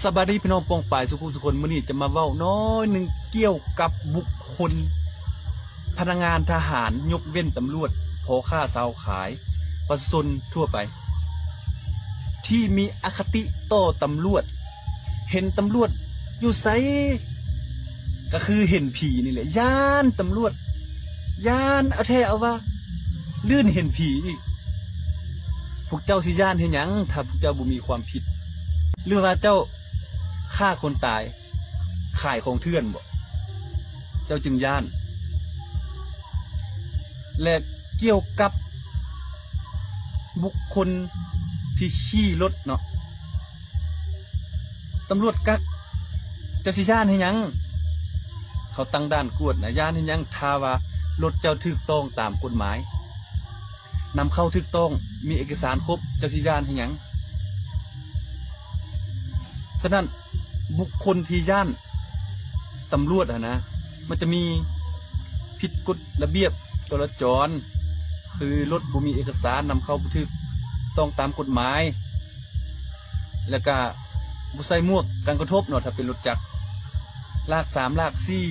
ສະບາຍດີພີ່ນ້ອງປ້ອງປາຍສຸຂູສຸຄົນ, ມື້ນີ້ຈະມາເວົ້າໜ້ອຍໜຶ່ງກ່ຽວກັບບຸກຄົນ ພະນັກງານທະຫານ ຍົກເວັ້ນຕຳຫຼວດ, ພໍ່ຄ້າຊາວຂາຍ, ປະຊາຊົນທົ່ວໄປ ທີ່ມີອະຄະຕິຕໍ່ຕຳຫຼວດ, ເຫັນຕຳຫຼວດຢູ່ໃສ ກໍຄືເຫັນຜີນີ້ແຫຼະ, ຢ້ານຕຳຫຼວດ, ຢ້ານເອົາແທ້ເອົາວ່າ, ລື່ນເຫັນຜີອີກ. ພວກເຈົ້າຊິຢ້ານເຮັດຫຍັງ ຖ້າພວກເຈົ້າບໍ່ມີຄວາມຜິດ? ຫຼືວ່າເຈົ້າຂ້າຄົນຕາຍ ຂາຍຂອງເຖື່ອນບໍ ເຈົ້າຈຶ່ງຢ້ານ? ແລະ ກ່ຽວກັບບຸກຄົນທີ່ຂີ່ລົດເນາະ, ຕຳຫຼວດກັກ ເຈົ້າຊິຢ້ານເຮັດຫຍັງ? ເຂົາຕັ້ງດ່ານກວດນະ, ຢ້ານເຮັດຫຍັງ? ຖ້າວ່າລົດເຈົ້າຖືກຕ້ອງຕາມກົດໝາຍ, ນຳເຂົ້າຖືກຕ້ອງ, ມີເອກະສານຄົບ, ເຈົ້າຊິຢ້ານເຮັດຫຍັງ? ສະນັ້ນ ບຸກຄົນທີ່ຢ້ານຕຳຫຼວດຫັ້ນນະ, ມັນຈະມີຜິດກົດລະບຽບຈະລາຈອນ, ຄືລົດບໍ່ມີເອກະສານ, ນຳເຂົ້າບໍ່ຖືກຕ້ອງຕາມກົດໝາຍ, ແລ້ວກະບໍ່ໃສ່ໝວກກັນກະທົບເນາະ ຖ້າເປັນລົດຈັກ, ລາກສາມ ລາກສີ່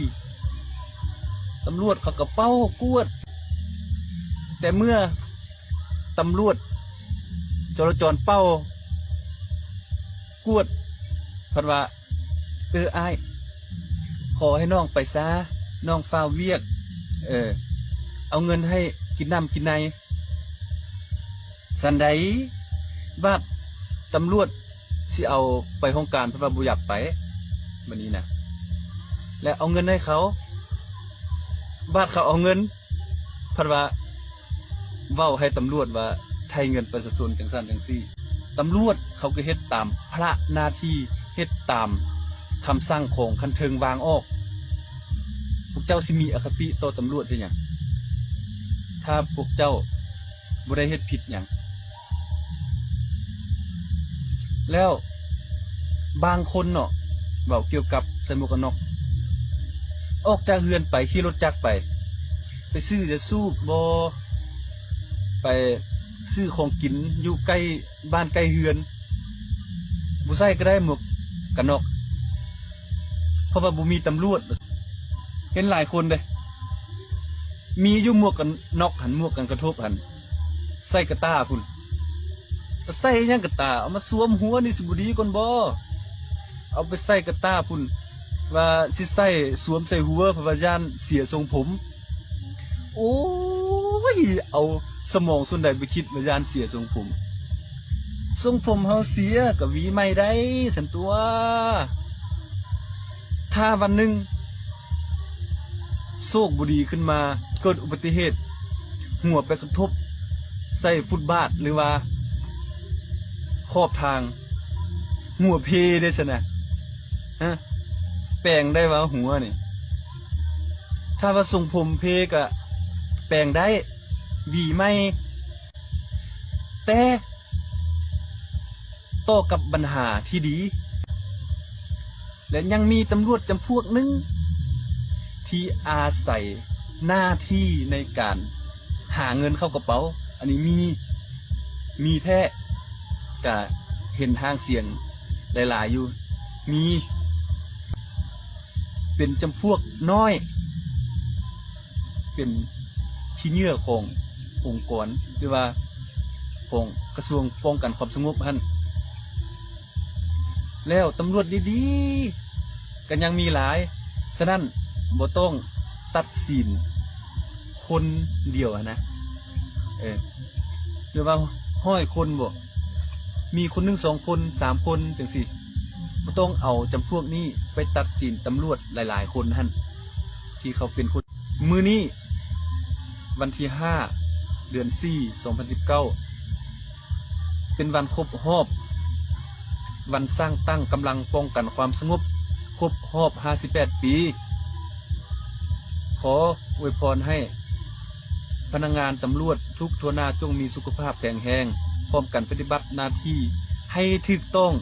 ຕຳຫຼວດເຂົາກະເປົ່າກວດ. ແຕ່ເມື່ອຕຳຫຼວດຈະລາຈອນເປົ່າກວດ ເພິ່ນວ່າ ເອີ ອ້າຍ ຂໍໃຫ້ນ້ອງໄປຊາ, ນ້ອງຟ້າວວຽກ, ເອີ ເອົາເງິນໃຫ້ກິນນ້ຳກິນໃນ. ສັນໃດ ບາດຕຳຫຼວດຊິເອົາໄປຫ້ອງການ ເພິ່ນວ່າບໍ່ຢາກໄປ, ບາດນີ້ນະ ແລ້ວເອົາເງິນໃຫ້ເຂົາ, ບາດເຂົາເອົາເງິນ ເພິ່ນວ່າເວົ້າໃຫ້ຕຳຫຼວດວ່າໄຖ່ເງິນປະຊາຊົນຈັ່ງຊັ້ນຈັ່ງຊີ້. ຕຳຫຼວດເຂົາກໍເຮັດຕາມພາລະໜ້າທີ່, ເຮັດຕາມຄຳສັ່ງຂອງຂັ້ນເທິງວາງອອກ. ພວກເຈົ້າຊິມີອະຄະຕິຕໍ່ຕຳຫຼວດເຮັດຫຍັງ ຖ້າພວກເຈົ້າບໍ່ໄດ້ເຮັດຜິດຫຍັງ? ແລ້ວບາງຄົນເນາະ ເວົ້າກ່ຽວກັບໃສ່ໝວກກັນນັອກ, ອອກຈາກເຮືອນໄປ, ຂີ່ລົດຈັກໄປ, ໄປຊື້ຢາສູບບໍ, ໄປຊື້ຂອງກິນຢູ່ໃກ້ບ້ານໃກ້ເຮືອນ, ບໍ່ໃສ່ກໍໄດ້ໝວກກັນນັອກ ເພາະວ່າບໍ່ມີຕຳຫຼວດ. ເຫັນຫຼາຍຄົນເດ້ ມີຢູ່ໝວກກັນນັອກຫັ້ນ, ໝວກກັນກະທົບຫັ້ນ ໃສ່ກະຕ່າພຸ້ນ. ໃສ່ຫຍັງກະຕ່າ? ເອົາມາສວມຫົວນີ້ຊິບໍ່ດີກ່ອນບໍ? ເອົາໄປໃສ່ກະຕ່າພຸ້ນ, ວ່າຊິໃສ່ສວມໃສ່ຫົວ ເພາະວ່າຢ້ານເສຍຊົງຜົມ. ໂອ້ຍ ເອົາສະໝອງສ່ວນໃດໄປຄິດວ່າຢ້ານເສຍຊົງຜົມ? ຊົງຜົມເຮົາເສຍກະຫວີໃໝ່ໄດ້ຊັ້ນຕົວະ. ຖ້າວັນໜຶ່ງໂຊກບໍ່ດີຂຶ້ນມາ ເກີດອຸບັດຕິເຫດ ຫົວໄປກະທົບໃສ່ຟຸດບາດ ຫຼືວ່າຂອບທາງ, ຫົວເພເດ້ຊັ້ນນະ. ຮະ ແປງໄດ້ວ່າຫົວນີ້? ຖ້າວ່າຊົງຜົມເພກະແປງໄດ້ ຫວີໃໝ່. ແຕ່ຕໍ່ກັບບັນຫາທີ່ດີ ແລະ ຍັງມີຕຳຫຼວດຈຳພວກໜຶ່ງທີ່ອາໄສໜ້າທີ່ໃນການຫາເງິນເຂົ້າກະເປົາ. ອັນນີ້ມີ ມີແທ້, ກະເຫັນຫາງສຽງຫຼາຍໆຢູ່. ມີ ເປັນຈຳພວກນ້ອຍ ເປັນຂີ້ເຫຍື້ອຂອງອົງກອນ ຫຼືວ່າຂອງກະຊວງປ້ອງກັນຄວາມສະຫງົບຫັ້ນ. ແລ້ວຕຳຫຼວດດີໆ ກໍຍັງມີຫຼາຍ. ສະນັ້ນ ບໍ່ຕ້ອງຕັດສິນຄົນດຽວຫັ້ນນະ ເອີ ຫຼືວ່າຮ້ອຍຄົນບໍ ມີຄົນໜຶ່ງສອງຄົນສາມຄົນຈັ່ງຊີ້. ບໍ່ຕ້ອງເອົາຈຳພວກນີ້ໄປຕັດສິນຕຳຫຼວດຫຼາຍໆຄົນຫັ້ນ ທີ່ເຂົາເປັນຄົນ. ມື້ນີ້ວັນທີຫ້າ ເດືອນສີ່ ສອງພັນສິບເກົ້າ ເປັນວັນຄົບຮອບ ວັນສ້າງຕັ້ງກຳລັງປ້ອງກັນຄວາມສະຫງົບ ຄົບຮອບຫ້າສິບແປດປີ. ຂໍອວຍພອນໃຫ້ພະນັກງານຕຳຫຼວດທຸກທົ່ວໜ້າຈົ່ງມີສຸຂະພາບແຂງແຮງ, ພ້ອມກັນປະຕິບັດໜ້າທີ່ໃຫ້ຖືກຕ້ອງ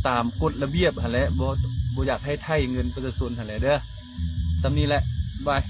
ຕາມກົດລະບຽບຫັ້ນແຫຼະ, ບໍ່ ບໍ່ຢາກໃຫ້ໄຖເງິນປະຊາຊົນຫັ້ນແຫຼະເດີ້. ສ່ຳນີ້ແຫຼະ, ບາຍ.